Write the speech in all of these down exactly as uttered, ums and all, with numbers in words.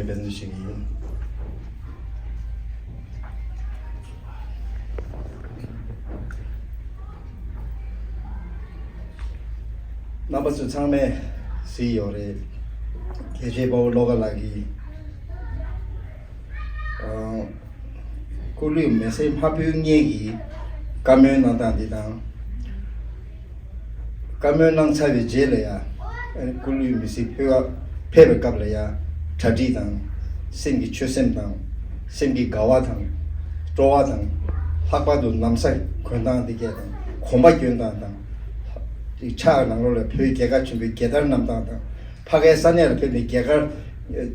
འབད་བརྩོན་བྱེད་ཀྱི་ཡིན། རྣམ་པ་ཚོ་ཚང་མས་གཟིགས་ཡོད་རེད། རྒྱལ་གཅེས་དཔའ་བོ་བློ་དགའ་ལགས་ཀྱིས། ཨ། སྐུ་ལུས་མེ་སྲེག་མ་ཕུལ་སྔོན་གྱི་བཀའ་མོལ་གནང་སྟངས་འདི་དང་། བཀའ་མོལ་གནང་ཚར་བའི་རྗེས་ལ་ཡང་། སྐུ་ལུས་མེ་སྲེག་ཕུལ་བ་ཕེབས་པའི་སྐབས་ལ་ཡང་། གྲ་སྒྲིག་དང་། སེམས་ཀྱི་ཆོད་སེམས་དང་། སེམས་ཀྱི་དགའ་བ་དང་། སྤྲོ་བ་དང་། ལྷག་པར་དུ་ན་བཟའ་གོན་སྟངས་འདི་གས་དང་། གོམ་པ་གྱོན་སྟངས་དང་། ཕྱག་ནང་ལོགས་ལ་བོད་རྒྱལ་ཁབ་ཆེན་པོའི་རྒྱལ་དར་བསྣམས་སྟངས་དང་། ཕ་གའི་ས་གནས་ལ་ཕེབས་ནས་རྒྱལ་དར།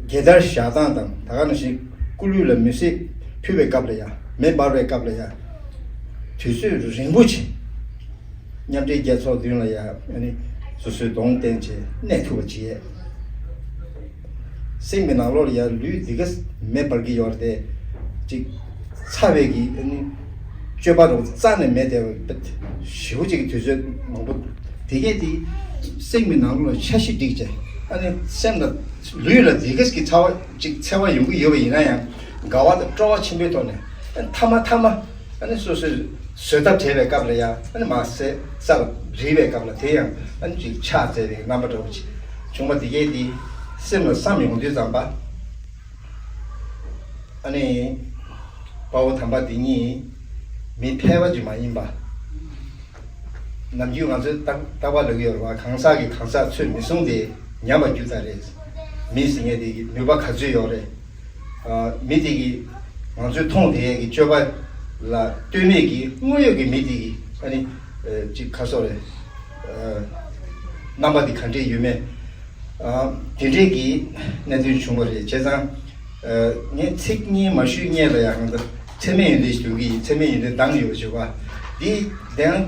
རྒྱལ་དར་བཞག་སྟངས་དང་། ད་ག་ནང་བཞིན་སྐུ་ལུས་ལ་མེ་སྲེག་ཕུལ་བའི་སྐབས་ལ་ཡང་། མེ་འབར་བའི་སྐབས་ལ་ཡང་། དུས་ཚོད་རིང་པོ་ཅིག་མཉམ་འབྲེལ་རྒྱལ་ཚོགས་མདུན་ལ་ཡང་། ཨ་ནི་སོ་སོའི་གདོང་བསྟན་བྱས་གནས་ཐུབ་པ་བྱས། སེམས་ཀྱི་ནང་ལོགས་ལ་ཡང་ལུས་འདི་ག་མེ་འབར་གྱི་ཡོད་རེད་དེ། ཅིག་ཚ་བའི་གི། ཨ་ནི་སྤྱོད་པ་རུ་རྩ་ནས་མེད་དེ། ཞེ་པོ་ཅིག་གི་དུས་ཚོད་མང་པོ། དེ་གས་དེ་སེམས་ཀྱི་ནང་ལོགས་ལ་འཆར་གཞི་སྒྲིག་བྱས། ཨ་ནི་སེམས་ལ་ལུས་ལ་འདི་ག་གི་ཚ་བ་ཅིག་འཚེ་བ་ཡོང་གི་ཡོད་པ་ཡིན་ན་ཡང་། དགའ་བ་དང་སྤྲོ་བ་ཆེན་པོའི་ཐོག་ནས། ཨ། མཐའ་མ་མཐའ་མ། ཨ་ནི་སོ་སོའི་བཟོད་ཐབས་བྲལ་བའི་སྐབས་ལ་ཡང་། ཨ་ནི་མར་ས་ས་ལ་རིལ་བའི་སྐབས་ལ་དེ་ཡང་། ཨ་ནི་ཅིག་ཕྱག་འཚལ་བའི་རྣམ་པ་འདྲ་བོ་ཅིག་བྱུང་བ་དེ་གས་དེ་སེམས་ལ་བསམ་ཡོང་དུས་ཙམ་པ། ཨ་ནི་དཔའ་བོ་དམ་པ་འདི་ཉིད་མི་ཕལ་པ་ཅིག་མ་ཡིན་པ། ནམ་རྒྱུན་ང་ཚོས་རྟག་རྟག་པར་ལབ་ཀྱི་ཡོད་རེད་བ། གང་ཟག་གིས་གང་ཟག་ཚོད་མི་བཟུང་སྟེ་ཉམས་པར་གྱུར་ཚར་རེད། མི་ཟེར་མཁན་དེ་གི་ནུས་པ་ག་ཚོད་ཡོད་རེད། ཨ། མི་དེ་གིས་ང་ཚོས་མཐོང་བསྡད་ཡས་ཀྱི་སྤྱོད་པ་ལ་ལྟོས་མེད་ཀྱིས། དངོས་ཡོད་ཀྱི་མི་དེ་གིས། ཨ་ནི། ཨ། ཅིག་ག་སོགས་རེད། ཨ། རྣམ་པ་དེ་ག་འདྲས་ཡོད་མེད། ཨ། དེ་འདྲས་ཀྱི་གནད་དོན་བྱུང་བ་རེད། བྱས་ཙང་། ཨ། ངས་ཚིག་གཉིས་མ་ཞུས་སྔོན་ལ་ཡང་། ང་ཚོ་ཚད་མེད་ཡོན་ཏན་ཞུ་གི་ཡིན། ཚད་མེད་ཡོན་ཏན་གདངས་ཡོད་པ་ཞུ་བ་འདི་གདངས་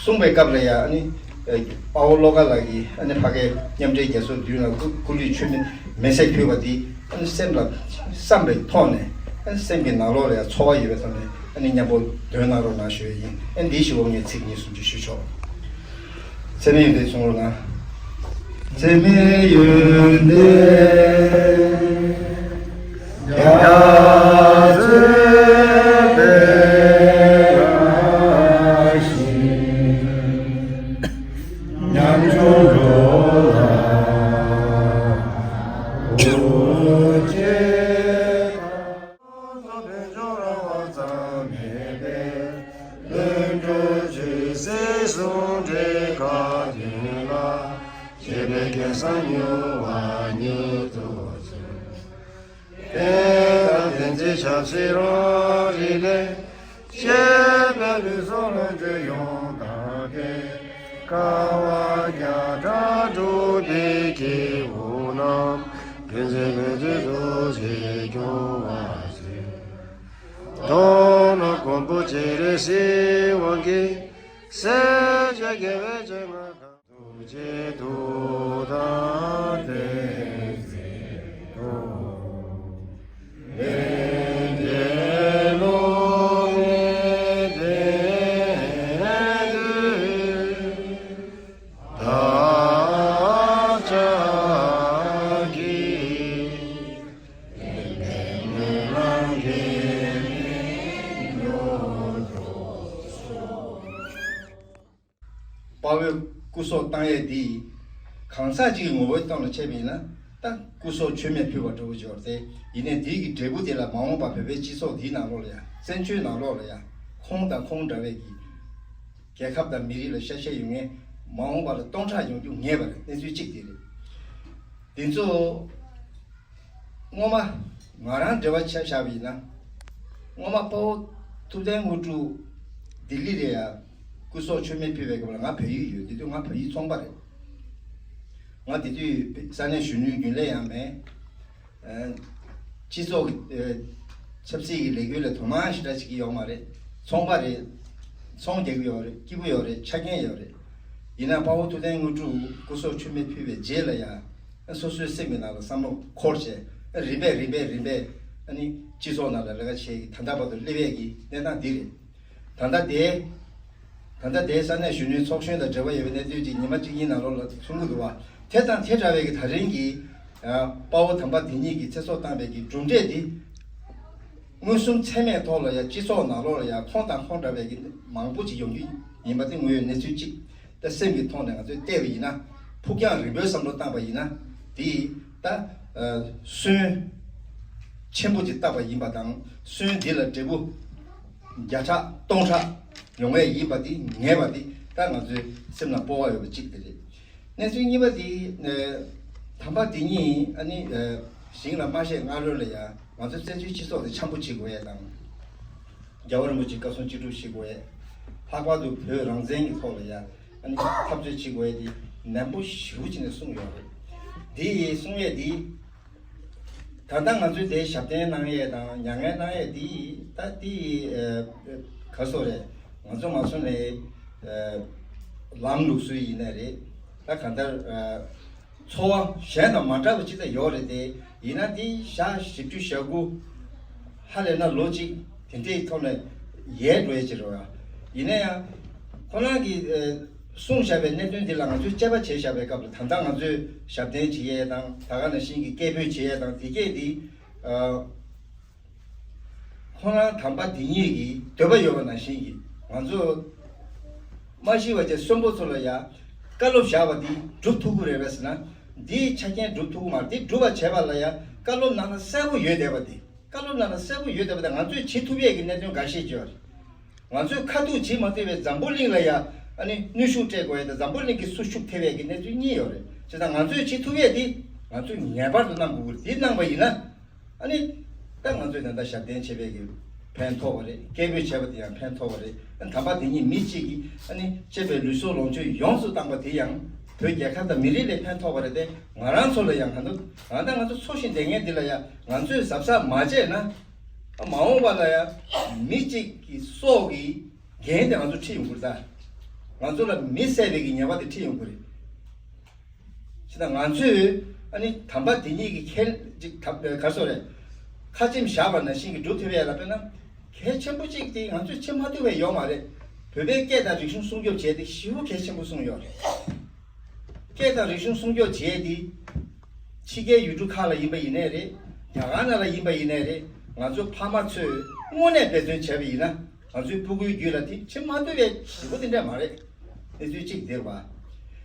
གསུངས་པའི་སྐབས་ལ་ཡང་། ཨ་ནི། ཨ། དཔའ་བོ་བློ་དགའ་ལགས་ཀྱིས། ཨ་ནི་ཕ་གའི་མཉམ་འབྲེལ་རྒྱལ་ཚོགས་མདུན་ལ་སྐུ་སྐུ་ལུས་མཆོད་མེ་མེ་སྲེག་ཕུལ་བ་འདི། ཨ་ནི་སེམས་ལ་བསམ་པའི་ཐོག་ནས། ཨ་ནི་སེམས་ཀྱི་ནང་ལོགས་ལ་ཡང་ཚོར་བ་ཡོད་པའི་ཐོག་ནས། ཨ་ནི་མཉམ་པོ་འདོན་གནང་རོགས་གནང་ཞུ་ཡས་ཡིན། ཨ་ནི་འདིའི་གཞུག་གུ་ངས་ཚིག་གཉིས་གསུམ་ཅིག་ཞུ་ཆོག། ཚད་མེད་ཡོན་ཏན་གསུང་རོགས་གནང་། ཚད་མེད་ཡོན་ཏན་རྒྱ་མཚོའི་དཔལ་བཞིན། ཉམ་ཆུང་འགྲོ་ལ་དགོངས་བྱེད། ཕན་ཕྱོགས་རང་དབང་ཙམ་མེད་པའི། ལྷུན་གྲུབ་ཆོས་སྲིད་ཟུང་འབྲེལ་ཁ་ཐུན་ལ། བྱེད་པའི་སྐལ་བཟང་མྱུར་བ་མྱུར་དུ་སྩོལ། དེ་དང་ལྡན་ཚེ་ཆབ་སྲིད་རང་རིག་ལས། གཅེས་པའི་ལུས་སྲོག་ལོངས་སྤྱོད་ཡོངས་དག་པའི། དཀའ་བ་བརྒྱ་ཕྲག་སྒྲུབ་པའི་སྐྱེས་བུ་རྣམས། ཀུན་གཟིགས་ཀུན་གཟིགས་ཐུགས་རྗེས་སྐྱོང་བར་མཛོད། མདོར་ན་མགོན་པོ་སྤྱན་རས་གཟིགས་དབང་གིས། སྲས་བཅས་དགེ་བའི་བྱིན་རླབས་དང་། ཐུགས་རྗེ་ཐུགས་དམ་བརྟན་གཟིགས་སུ། ལས་འབྲས་བསླུ་མེད་བདེན་མཐུ་བདག་ཅག་གི། དཔའ་བོའི་སྐུ་སྲོག་བཏང་ཡས་འདི་གང་ཟག་ཅིག་གི་ངོ་བོའི་སྟེང་ལ་བྱས་པ་ཡིན་ན། ད་སྐུ་སྲོག་མཆོད་མེ་ཕུལ་བ་འདྲ་བོ་ཅིག་ཡོད་རེད་དེ། ཡིན་ནའི་འདིའི་གི་འབྲས་བུ་དེ་ལ་མ་འོངས་པ་བོད་པའི་སྤྱི་ཚོགས་འདིའི་ནང་ལོགས་ལ་ཡང་། བཙན་བྱོལ་ནང་ལོགས་ལ་ཡང་། ཁོང་དང་ཁོང་འདྲ་བའི་གི་རྒྱལ་ཁབ་དང་མི་རིགས་ལ་ཤ་ཤ་ཡོད་མཁན་མ་འོངས་པ་ལ་སྟོང་ཕྲག་ཡོང་རྒྱུ་ངེས་པ་རེད། གནས་ཚུལ་གཅིག་དེ་རེད། འདི་ཚོ་སྔོན་མ་ང་རང་འབྲེལ་བ་ཆ་བཞག་པ་ཡིན་ན། སྔོན་མ་དཔའ་བོ་ཐུབ་བསྟན་དངོས་གྲུབ་ལྡི་ལི་རེད་ཡ། སྐུ་སྲོག་མཆོད་མེ་ཕུལ་བའི་སྐབས་ལ་ང་བལ་ཡུལ་ཡོད། དེ་དུས་ང་བལ་ཡུལ་ཚོང་པ་རེད། ང་དེ་དུས་ས་གནས་གཞོན་ནུའི་རྒྱུན་ལས་ཡང་མེད། ཨ། སྤྱི་ཚོགས་ཀྱི། ཨ། ཆབ་སྲིད་ཀྱི་ལས་འགུལ་ལ་དོ་སྣང་ཞེ་དྲག་བྱེད་ཀྱི་ཡོད་མ་རེད། ཚོང་པ་རེད། ཚོང་རྒྱག་གི་ཡོད་རེད། སྐྱིད་པོ་ཡོད་རེད། ཆ་རྐྱེན་ཡོད་རེད། ཡིན་ན་དཔའ་བོ་ཐུབ་བསྟན་དངོས་གྲུབ་སྐུ་སྲོག་མཆོད་མེ་ཕུལ་བའི་རྗེས་ལ་ཡང་། ཨ། སོ་སོའི་སེམས་ཀྱི་ནང་ལ་བསམ་བློ་འཁོར་བྱས། ཨ། རིམ་པས་རིམ་པས་རིམ་པས། ཨ་ནི་སྤྱི་ཚོགས་ནང་ལ་ལས་ཀ་བྱེད་ཀྱི་ད་ལྟ་བར་དུ་སླེབས་ཡས་ཀྱི་གནས་སྟངས་འདི་རེད། ད་ལྟ་དེ། ད་ལྟ་དེའི་ས་གནས་གཞོན་ནུའི་ཚོགས་གཞོན་དང་འབྲེལ་བ་ཡོད་པའི་གནས་ཚུལ་ཅིག་ཉི་མ་གཅིག་གཉིས་ནང་ལོགས་ལ་གསུང་གི་འདུག་བ། དེ་དང་དེ་འདྲ་བའི་གི་ད་རིང་གི་ དཔའ་བོ་དམ་པ་དེ་ཉིད་ཀྱིས་ཚེ་སྲོག་བཏང་བའི་གི་གྲུབ་འབྲས་འདི། མངོན་སུམ་ཚད་མའི་ཐོག་ལ་ཡང་སྤྱི་ཚོགས་ནང་ལོགས་ལ་ཡང་ཁོང་དང་ཁོང་འདྲ་བའི་གི་མང་པོ་ཅིག་ཡོང་རྒྱུ་ཡིན་པ་དེ་དངོས་ཡོད་གནས་ཚུལ་གཅིག་ད་སེམས་ཀྱི་ཐོག་ནས་ང་ཚོས་བལྟས་པ་ཡིན་ན། ཕུགས་རྒྱང་རིང་པོའི་བསམ་བློ་བཏང་པ་ཡིན་ན། དེ་ད་སོན་ཆེན་པོ་ཅིག་བཏབ་པ་ཡིན་པ་དང་། སོན་འདི་ལ་འབྲས་བུ་བརྒྱ་ཕྲག་སྟོང་ཕྲག་ཡོང་ངེས་ཡིན་པ་དེ་ངེས་པ་དེ་ད་ང་ཚོའི་སེམས་ལ་སྤོབས་པ་ཡོད་པ་གཅིག་དེ་རེད། གནས་ཚུལ་གཉིས་པ་དེ། ཨ། དམ་པ་དེ་ཉིད་ཨ་ནི། ཨ། ཞིང་ལ་མ་བཞེས་སྔ་རོལ་ལ་ཡང་ང་ཚོ་བཙན་བྱོལ་སྤྱི་ཚོགས་དེ་འཆམ་པོ་བྱེད་དགོས་ཡས་དང་། རྒྱལ་བ་རིན་པོ་ཆེ་བཀའ་གསུང་ཅི་སྒྲུབ་བྱེད་དགོས་ཡས། ལྷག་པར་དུ་བོད་རང་བཙན་གྱི་ཐོག་ལ་ཡང་ཨ་ནི་འཐབ་རྩོད་བྱེད་དགོས་ཡས་དེ་ནན་པོ་ཞེ་པོ་བྱས་ནས་གསུངས་ཡོད་རེད། དེ་ཡི་གསུང་ཡས་དེ། ད་ལྟ་ང་ཚོས་དེ་ཞབས་བརྟན་གནང་ཡས་དང་མྱ་ངན་གནང་ཡས་དེ་ད་དེ། ཨ། ག་སོ་རེད། ང་ཚོ་མ་སོང་ནས། ཨ། ལམ་ལུགས་སྲོལ་ཡིན་ནའི་རེད། ད་གང་ལྟར། ཨ། འཚོ་བ་གཞན་དང་མ་འདྲ་བ་ཅིག་ད་ཡོད་རེད་དེ། ཡིན་ན་དེ་ཞག་བཞི་བཅུ་ཞེ་དགུ། ཧ་ལས་ན་ལོ་གཅིག་དེ་འདྲའི་ཐོག་ནས་ཡལ་འགྲོ་ཡས་ཅིག་རེད་བ། ཡིན་ན་ཡང་ཁོ་རང་གི། ཨ། གསུངས་བཞག་པའི་གནད་དོན་འདི་ལ་ང་ཚོས་དཔྱད་པ་བྱས་བཞག་པའི་སྐབས་ལ། ད་ལྟ་ང་ཚོས་ཞབས་བརྟན་བྱེད་ཡས་དང་ད་ག་ནང་བཞིན་གྱི་སྐད་འབོད་བྱེད་ཡས་དང་དེ་གས་འདི། ཨ། ཁོང་རང་དམ་པ་དེ་ཉིད་ཀྱི་འདོད་པ་ཡོད་པ་ནང་བཞིན་གྱི་ང་ཚོ་མ་ཤི་བ་ཅན་གསོན་པོ་ཚོ་ལ་ཡང་བཀའ་སློབ་བཞག་པ་འདི་སྒྲུབ་ཐུབ་ཀྱི་རེད་པས་ཟེར་ན། འདིའི་ཆ་རྐྱེན་སྒྲུབ་ཐུབ་ཀྱི་མ་རེད། འདི་སྒྲུབ་པར་བྱེད་པ་ལ་ཡང་བཀའ་སློབ་ནང་ན་གསལ་པོ་ཡོད་བསྡད་པ་འདི། བཀའ་སློབ་ནང་ན་གསལ་པོ་ཡོད་བསྡད་པ་འདི་ང་ཚོས་བྱེད་ཐུབ་ཡས་ཀྱི་གནད་དོན་འགའ་ཤས་ཅིག་ཡོད་རེད། ང་ཚོས་ཁ་ཐུག་བྱེད་མ་ཐུབ་པའི་འཛམ་བུ་གླིང་ལ་ཡང་ཨ་ནི་གནོན་ཤུགས་སྤྲད་དགོས་ཡས་དང་། འཛམ་བུ་གླིང་གིས་སུ་ཤུགས་ཐེབས་ཡས་ཀྱི་གནས་ཚུལ་གཉིས་ཡོད་རེད། བྱས་ཙང་ང་ཚོས་བྱེད་ཐུབ་ཡས་འདི་ང་ཚོས་ངེས་པར་དུ་གནང་དགོས་ཀྱི་རེད། འདི་གནང་པ་ཡིན་ན། ཨ་ནི། ད་ང་ཚོས་ད་ལྟ་ཞབས་བརྟན་བྱས་པའི་གི་ཕན་ཐོགས་པ་རེད། སྐད་འབོད་བྱས་པ་དེ་ཡང་ཕན་ཐོགས་པ་རེད། ཨ། དམ་པ་དེ་ཉིད་མི་གཅིག་གིས་ཨ་ནི་གཅེས་པའི་ལུས་སྲོག་ལོངས་སྤྱོད་ཡོངས་སུ་བཏང་པ་དེ་ཡང་བོད་རྒྱལ་ཁབ་དང་མི་རིགས་ལ་ཕན་ཐོགས་པ་རེད་དེ། ང་རང་ཚོ་ལ་ཡང་གང་འདུག་ང་ད་ང་ཚོ་འཚོ་ཞིང་བསྡད་མཁན་འདི་ལ་ཡང་ང་ཚོས་གཟབ་གཟབ་མ་བྱས་ན། ཨ། མ་འོངས་པ་ལ་ཡང་མི་གཅིག་གི་སྲོག་གི་འགན་དེ་ང་ཚོ་འཁྲི་ཡོང་གི་རེད་ད། ང་ཚོ་ལ་མི་བསད་པའི་གི་ཉེས་པ་དེ་འཁྲི་ཡོང་གི་རེད། བྱས་ཙང་ང་ཚོས་ཨ་ནི་དམ་པ་དེ་ཉིད་ཀྱི་ཁས་ཅིག་ད་ག་སོ་རེད། ཁ་ཆེམས་བཞག་པ་ནང་བཞིན་གྱི་སྒྲུབ་ཐུབ་ཡས་ལ་དཔེར་ན་གལ་ཆེན་པོ་གཅིག་དེ་ང་ཚོས་བྱེད་མ་ཐུབ་པ་ཡོད་མ་རེད། བོད་པའི་སྐད་དང་རིག་གཞུང་སྲུང་སྐྱོབ་བྱས་ཏེ་ཞེ་པོ་གལ་ཆེན་པོ་གསུངས་ཡོད་རེད། སྐད་དང་རིག་གཞུང་སྲུང་སྐྱོབ་བྱས་ཏེ། ཕྱི་རྒྱལ་ཡུལ་གྲུ་ཁག་ལ་ཡིན་པ་ཡིན་ནའི་རེད། རྒྱ་གར་ནང་ལ་ཡིན་པ་ཡིན་ནའི་རེད། ང་ཚོ་ཕ་མ་ཚོས་དངོས་གནས་འབད་བརྩོན་བྱས་པ་ཡིན་ན། ང་ཚོའི་སྤུ་གུའི་རྒྱུད་ལ་དེ་བྱེད་མ་ཐུབ་པའི་ཞེ་པོ་དེ་འདྲ་མ་རེད། གནས་ཚུལ་གཅིག་དེ་རེད་བ།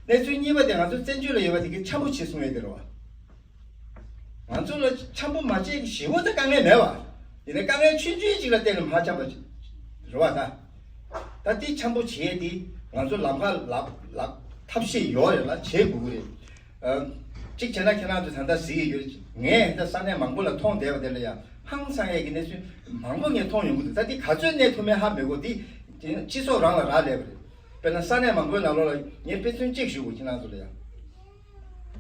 གནས་ཚུལ་གཉིས་པ་དེ་ང་ཚོ་བཙན་བྱོལ་ལ་ཡོད་པ་དེ་གི་འཆམ་པོ་བྱེད་གསུང་ཡས་དེ་རེད་བ། ང་ཚོ་ལ་འཆམ་པོ་མ་བྱེད་ཀྱི་ཞེ་པོ་དེ་དཀའ་ངལ་མེད་བ། ཡིན་ན་དཀའ་ངལ་ཆུང་ཆུང་ཅིག་ལ་བརྟེན་ནས་མ་འཆམ་པ་རེད་བ་ད། ད་དེ་འཆམ་པོ་བྱེད་ཡས་དེ་ང་ཚོ་ལམ་ཁ་ལ་ལ་ཐབས་ཤེས་ཡོད་རེད་ལ་བྱེད་དགོས་ཀྱི་རེད། ཨ། གཅིག་བྱས་ན་ཁྱེད་རང་ཚོ་ད་ལྟ་གཟིགས་ཡོད། ངས་ད་ས་གནས་མང་པོ་ལ་མཐོང་བསྡད་པ་དེ་ལ་ཡང་ཧང་སང་ཡས་ཀྱི་གནས་ཚུལ་མང་པོ་ངས་མཐོང་ཡོང་གི་འདུག་ད་འདི་ག་ཚོད་གནས་ཐུབ་མིན་ཧ་མི་གོ། འདི་སྤྱི་ཚོགས་རང་ལ་རག་ལས་པ་རེད། དཔེར་ན་ས་གནས་མང་པོའི་ནང་ལོགས་ལ་ངས་དཔེ་མཚོན་གཅིག་ཞུ་དགོས་ཁྱེད་རང་ཚོ་ལ་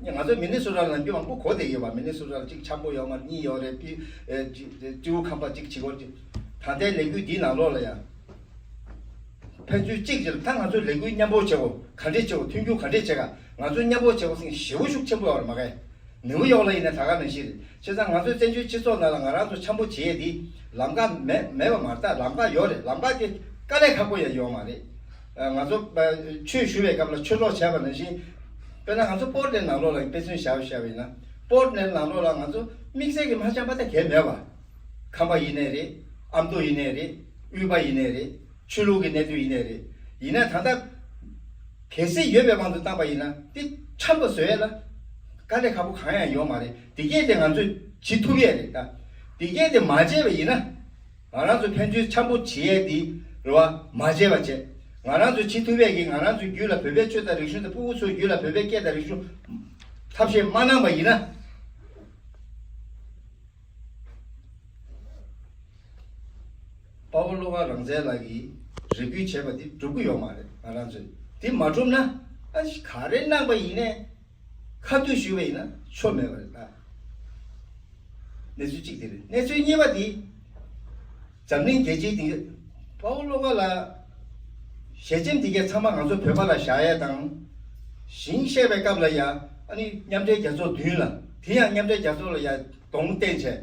ཡང་། ང་ཚོ་མི་ནི་སོ་ཊ་ལ་ནམ་རྒྱུན་མང་པོ་གོ་བསྡད་ཡོད་པ། མི་ནི་སོ་ཊ་ལ་གཅིག་འཆམ་པོ་ཡོད་མ་རེད། གཉིས་ཡོད་རེད། པི་ཨེ་སྤྲེའུ་ཁང་པ་གཅིག་བྱེད་སྒོ་གཅིག་ད་ལྟའི་ལས་འགུལ་འདིའི་ནང་ལོགས་ལ་ཡང་། ཕན་ཚུན་གཅིག་ཅིག་ད་ང་ཚོས་ལས་འགུལ་མཉམ་པོ་བྱེད་དགོས། ག་འདྲས་བྱེད་དགོས། མཐུན་འགྱུར་ག་འདྲས་བྱེད་ག་ང་ཚོས་མཉམ་པོ་བྱེད་དགོས་ཟེར་ཞེ་པོ་ཤུགས་ཆེན་པོ་ཡོད་རེད་མ་གས། ནིའུ་ཡོག་ལ་ཡིན་ན་ད་ག་ནང་བཞིན་རེད། བྱས་ཙང་ང་ཚོའི་བཙན་བྱོལ་སྤྱི་ཚོགས་ནང་ལ་ང་རང་ཚོ་འཆམ་པོ་བྱེད་ཡས་འདི་ལམ་ཁ་མེད་མེད་པ་མ་རེད། ད་ལམ་ཁ་ཡོད་རེད། ལམ་ཁ་དེ་དཀའ་ལས་ཁག་པོ་ཡང་ཡོད་མ་རེད། ཨ། ང་ཚོ་ཆོས་ཞུ་བའི་སྐབས་ལ་ཆོས་གྲོགས་བྱས་པ་ནང་བཞིན། དཔེར་ན་ང་ཚོ་པོར་ཊི་ནང་ལོགས་ལ་དཔེ་མཚོན་བཞག་བཞག་པ་ཡིན་ན། པོར་ཊི་ནང་ལོགས་ལ་ང་ཚོ་དམིགས་བསལ་གྱི་མ་འཆམ་པ་ད་གལ་མེད་པ། ཁམས་པ་ཡིན་ནའི་རེད། ཨ་མདོ་ཡིན་ནའི་རེད། དབུས་པ་ཡིན་ནའི་རེད། ཆོས་ལུགས་ཀྱི་གནད་དོན་ཡིན་ནའི་རེད། ཡིན་ན་ད་ལྟ་གལ་སྲིད་ཡོད་པའི་དབང་དུ་བཏང་པ་ཡིན་ན་དེ་འཆམ་པ་བཟོ་ཡས་ལ་དཀའ་ལས་ཁག་པོ་གང་ཡང་ཡོད་མ་རེད། དེ་གས་དེ་ང་ཚོས་བྱེད་ཐུབ་ཡས་རེད་ད། དེ་གས་དེ་མ་བྱས་པ་ཡིན་ན། ང་རང་ཚོ་ཕན་ཚུན་འཆམ་པོ་བྱེད་ཡས་དེ་རེད་བ། མ་བྱས་པ་བྱས། ང་རང་ཚོ་བྱེད་ཐུབ་ཡས་ཀྱི་ང་རང་ཚོའི་རྒྱུད་ལ་བོད་པའི་ཆོས་དང་རིག་གཞུང་དང་། སྤུ་གུ་ཚོའི་རྒྱུད་ལ་བོད་པའི་སྐད་དང་རིག་གཞུང་ཐབས་ཤེས་མ་གནང་པ་ཡིན་ན། དཔའ་བོ་བློ་དགའ་རང་བཙན་ལགས་ཀྱིས་རེ་སྐུལ་བྱས་པ་དེ་འགྲུབ་ཀྱི་ཡོད་མ་རེད། ང་རང་ཚོས་དེ་མ་འགྲུབ་ན། ཨ་ཞི། ག་རེ་གནང་པ་ཡིན་ནའི་ཁ་ཐུག་ཞུས་པ་ཡིན་ན་ཆོ་མེད་པ་རེད་ད། གནས་ཚུལ་གཅིག་དེ་རེད། གནས་ཚུལ་གཉིས་པ་དེ། འཛམ་གླིང་རྒྱལ་སྤྱིའི་སྟེང་དཔའ་བོ་བློ་དགའ་ལགས་ཞལ་ཆེམས་དེ་གས་ཚང་མ་ང་ཚོ་བོད་པ་ལ་བཞག་ཡས་དང་། ཞིང་བཤད་པའི་སྐབས་ལ་ཡང་ཨ་ནི་མཉམ་འབྲེལ་རྒྱལ་ཚོགས་མདུན་ལ། དེ་ཡང་མཉམ་འབྲེལ་རྒྱལ་ཚོགས་ལ་ཡང་གདོང་བསྟན་བྱས།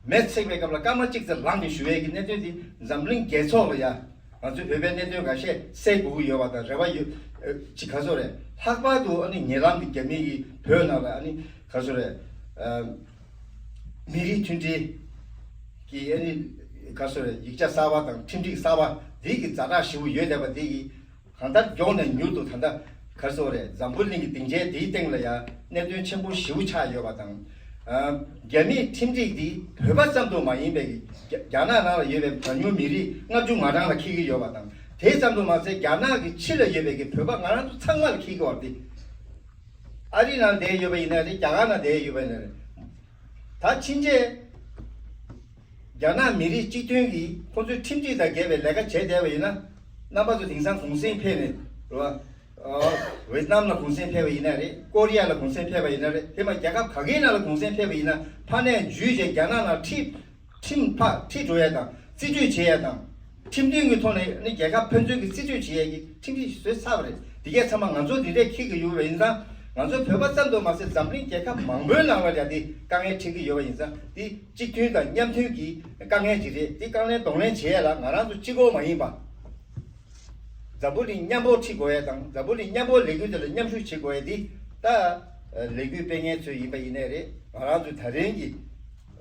མེ་བསྲེགས་པའི་སྐབས་ལ་སྐར་མ་གཅིག་ཙམ་ལངས་ཏེ་ཞུ་ཡས་ཀྱི་གནད་དོན་དེ་འཛམ་གླིང་རྒྱལ་ཚོགས་ལ་ཡང་ང་ཚོའི་བོད་པའི་གནད་དོན་འགའ་ཤས་སེལ་དགོས་ཀྱི་ཡོད་པ་དང་རེ་བ་ཡོད། ཨ། ཅིག་ག་ཚོད་རེད། ལྷག་པར་དུ་ཨ་ནི་ཉེ་ལམ་གྱི་རྒྱ་མི་གིས་བོད་ནང་ལ་ཨ་ནི་ག་ཚོད་རེད། ཨ་མི་རིགས་མཐུན་སྒྲིལ་གྱི་ཨ་ནི་ག་སོ་རེ་ཡིག་ཆ་གསར་བ་དང་ཁྲིམས་སྒྲིག་གསར་བ་འདི་གི་ཛ་དྲག་ཞེ་པོ་ཡོད་བསྡད་པ་འདི་གི་གང་ལྟར་མགྱོགས་ནས་མྱུར་དུ་ད་ལྟ་ག་སོ་རེ་འཛམ་བུ་གླིང་གི་སྡིངས་ཆའི་འདིའི་སྟེང་ལ་ཡང་གནད་དོན་ཆེན་པོ་ཞེ་པོ་ཆགས་ཡོད་པ་དང་། ཨ་རྒྱ་མིའི་ཁྲིམས་སྒྲིག་འདི་བོད་པ་ཙམ་དུ་མ་ཡིན་པའི་རྒྱ་རྒྱ་ནག་ནང་ལ་ཡོད་པའི་གྲངས་ཉུང་མི་རིགས་ལྔ་བཅུ་ང་གྲངས་ལ་འཁེལ་གྱི་ཡོད་པ་དང་། དེ་ཙམ་དུ་མ་ཟད་རྒྱ་ནག་གི་ཕྱི་ལ་ཡོད་པའི་གི་བོད་པ་ང་རང་ཚོ་ཚང་མ་ལ་འཁེལ་གྱི་ཡོད་པ་འདི། ཨ་རི་ནང་བསྡད་ཡོད་པ་ཡིན་ན་རེད། རྒྱ་གར་ནང་བསྡད་ཡོད་པ་ཡིན་ན་རེད། ད་ཕྱིན་ཆད་རྒྱ་ནག་མི་རིགས་གཅིག་མཐུན་གྱིས་ཁོང་ཚོའི་ཁྲིམས་སྒྲིག་དང་འགལ་བའི་ལས་ཀ་བྱས་བསྡད་པ་ཡིན་ན། རྣམ་པ་ཚོ་དེང་སང་གུང་སེང་ཕེབས་ནས་རེད་བ། ཝེ་ཏི་ནམ་ལ་གུང་སེང་ཕེབས་པ་ཡིན་ན་རེད། ཀོ་རི་ཡ་ལ་གུང་སེང་ཕེབས་པ་ཡིན་ན་རེད། དེ་མ་རྒྱལ་ཁབ་ག་གེའི་ནང་ལ་གུང་སེང་ཕེབས་པ་ཡིན་ན་ཕར་ནས་འཇུས་བྱས་རྒྱ་ནག་ནང་ཁྲིད། ཁྲིམས་ཕར་ཁྲིད་འགྲོ་ཡ་དང་རྩིས་སྤྲོད་བྱེད་ཡ་དང་། ཁྲིམས་མཐུན་གྱི་ཐོག་ནས་ནི་རྒྱལ་ཁབ་ཕན་ཚུན་གྱི་རྩིས་སྤྲོད་བྱེད་ཡ་གི་ཁྲིམས་སྒྲིག་བཟོས་ཚར་བ་རེད། དེ་གས་ཚང་མ་ང་ཚོ་འདི་འདྲས་འཁྱེར་གྱི་ཡོད་པ་ཡིན་ཙང་། ང་ཚོ་བོད་པ་ཙམ་དུ་མ་ཟད་འཛམ་གླིང་རྒྱལ་ཁབ་མང་པོའི་ནང་ལ་ཡ་དེ་དཀའ་ངལ་འཕྲད་ཀྱི་ཡོད་པ་ཡིན་ཙང་། དེ་གཅིག་མཐུན་དང་མཉམ་མཐུན་གྱི་དཀའ་ངལ་ཅིག་རེད། དེ་དཀའ་ངལ་གདོང་ལེན་བྱེད་ཡ་ལ་ང་རང་ཚོ་གཅིག་པོ་མ་ཡིན་པ། འཛམ་བུ་གླིང་མཉམ་པོ་ཁྲིད་དགོས་ཡ་དང་། འཛམ་བུ་གླིང་མཉམ་པོ་ལས་འགུལ་དེ་ལ་མཉམ་ཞུགས་བྱེད་དགོས་ཡ་འདི་ད་ལས་འགུལ་སྤེལ་མཁན་ཚོ་ཡིན་པ་ཡིན་ནའི་རེད། ང་རང་ཚོའི་ད་རིང་གི་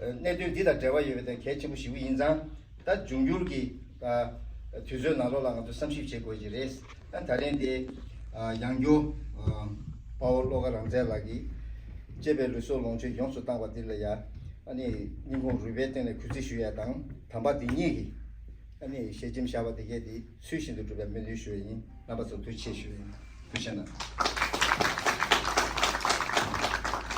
གནད་དོན་འདི་དང་འབྲེལ་བ་ཡོད་པའི་ཐད་གལ་ཆེན་པོ་ཞེ་པོ་ཡིན་ཙང་། ད་འབྱུང་འགྱུར་གྱི་དུས་ཚོད་ནང་ལོགས་ལ་ང་ཚོ་བསམ་ཞིབ་བྱེད་དགོས་ཀྱི་རེད། ད་ད་རིང་དེ་ཡང་སྐྱོར་དཔའ་བོ་བློ་དགའ་རང་བཙན་ལགས་ཀྱིས་གཅེས་པའི་ལུས་སྲོག་ལོངས་སྤྱོད་ཡོངས་སུ་བཏང་བ་འདི་ལ་ཡ། ཨ་ནི་སྙིང་ཁོང་རུས་པའི་གཏིང་ནས་གུས་བརྩི་ཞུ་ཡ་དང་། དམ་པ་འདི་ཉིད་ཀྱི་ཨ་ནི་ཞལ་ཆེམས་བཞག་པ་དེ་གས་དེ་ཚུལ་བཞིན་དུ་སྒྲུབ་པའི་སྨོན་འདུན་ཞུ་བ་ཡིན། རྣམ་པ་ཚོ་ཐུགས་རྗེ་ཆེ་ཞུ་བ་ཡིན། ཐུགས་རྗེ་གནང་།